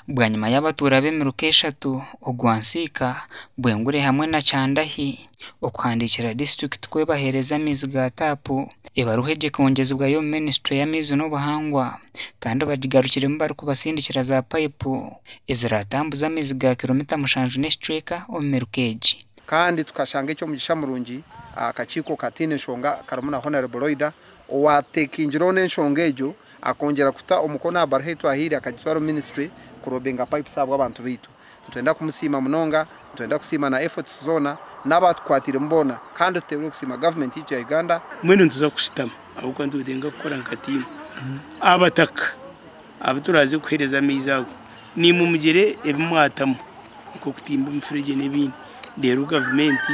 Bwanyima y'abatuura b'emiruka eshatu ogwa Nsiika, Bwengure hamwe na Kyandahi okuhandiikira disiturikiti kwebaheereza amaizi ga taapu, ebaruha egi ekongyezibwayo omu minisiture y'amaizi n'obuhangwa kandi bagigarukiremu barikubasindikira za payipu eziratambuze amaizi ga kiromita 7 n'ekicweka omu miruka egi. Kandi tukashanga eky'omugisha murungi, akakiiko kataine enshonga karimu na Honorable Loida owatekingireho n'enshonga egyo, akongyera kuta omukono aha baruha etwahaire, akagitwara omu ministry kurobinga pipes ahabw'abantu baitu. Nitwenda kumusiima munonga, nitwenda kusiima na efforts zoona n'abatukwatiiremu boona, kandi tuteerwe kusiima gavumenti yaitu ya Uganda. Mbwenu nituza kushutama ahabw'okuba nitwetenga kukora nka tiimu. Abataka abu turaaze kuheereza amaizi ago, naimwe mugire ebi mwatamu nk'okutimba emifuregye n'ebindi, reero gavumenti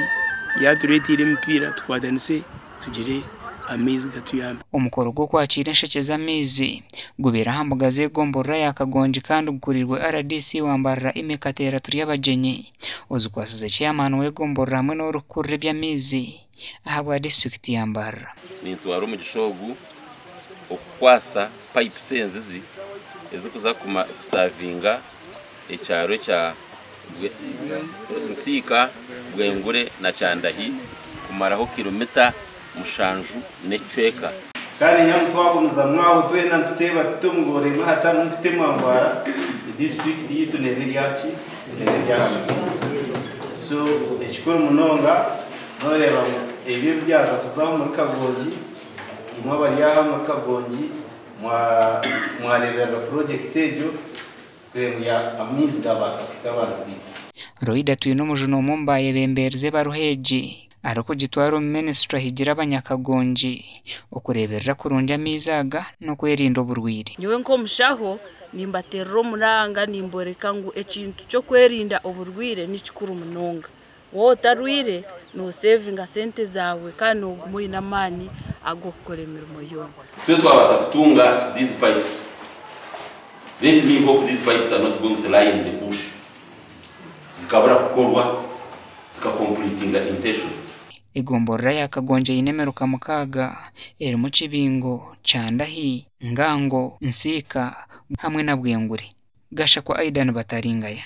yaatureeteire emipiira tukwatanise tugire amaizi gatuyambe. Omukoro gw'okwakiira enshekye z'amaizi gubaire aha mbuga z'egomborora ya Kagongi kandi gukurirwe RDC wa Mbarara, Emmy Kateera Turyabagyenyi, ozikwasize chairman w'egomborora hamwe n'orikukurira eby'amaizi ahabwa disiturikiti ya Mbarara. Nintwara omugisha ogu okukwasa pipes enzizi ezikuza kusavinga ekyaro ekya Nsiika, Bwengure na Kyandahi kumaraho kilomita 7 n'ekicweka. Kandi nyamu twagumiza mwaho twena nituteeba tuti omugore emwe hatarimu kutemwa ngwara, edisiturikiti yitu neeba eryaki, neeba eryahamizwe. So ekikuru munonga, noreeba ngu ebyo ebyaza kuzaho muri Kagongi, imwe abari aha muri Kagongi mwareberera purojekiti egyo kureba ngu amaizi gabaasa kuhika abantu bitu. Loida Twinomujuni, omwe omu bayebemberize ebaruha egi arikugitwara omu minisitule, ahigira abanyakagongi okureeberera kurungi amaizi aga n'okwerinda oburwaire. Nyowe nk'omushaho nimbaterera omuranga, nimboreka ngu ekintu ky'okwerinda oburwaire ni kikuru munonga. Waaba otarwaire noosevinga sente zaawe kandi nooguma oine amaani ag'okukora emirimo yoona. Twe twabasa kutunga these pipes. Let me hope these pipes are not going to lie in the bush, zikabura kukorwa, zikacompletinga intention. Egomborora ya Kagongi eine emiruka 6 erimu Kibingo, Kyandahi, Ngango, Nsiika hamwe na Bwengure. Gashakwa Aidan Bataringaya.